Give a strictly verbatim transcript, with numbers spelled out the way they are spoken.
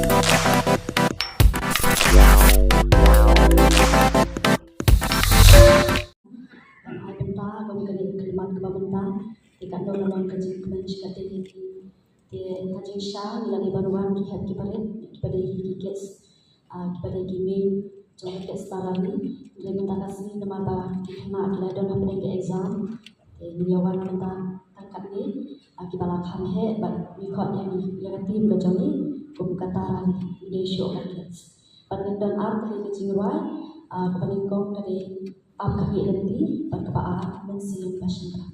Ban ai bynta kum kane ka khyllipmat kaba mynta, te katno la long ka jingkmen sha katei. Te ha jingshisha ngi la dei ban wan ki hep ki barit, kiba dei hi ki kids, ah, kiba dei ki mei jong ka Kids Star Rally. Hynrei mynta ka sngi namar ba ki khynnah ki la don hapdeng ka exam, te ngi ïa wan mynta tang katne, ah, kiba la kham heh bad ngi khot ïa ngi, ïa ka team ka jong ngi kum ka Star Rally, ngi dei shuh ka kids. Bad ngi don ar tylli ka jingrwai, ah, kaba nyngkong ka dei Ap Khmih Lynti, bad kaba ar Mynsiem Bashynrang.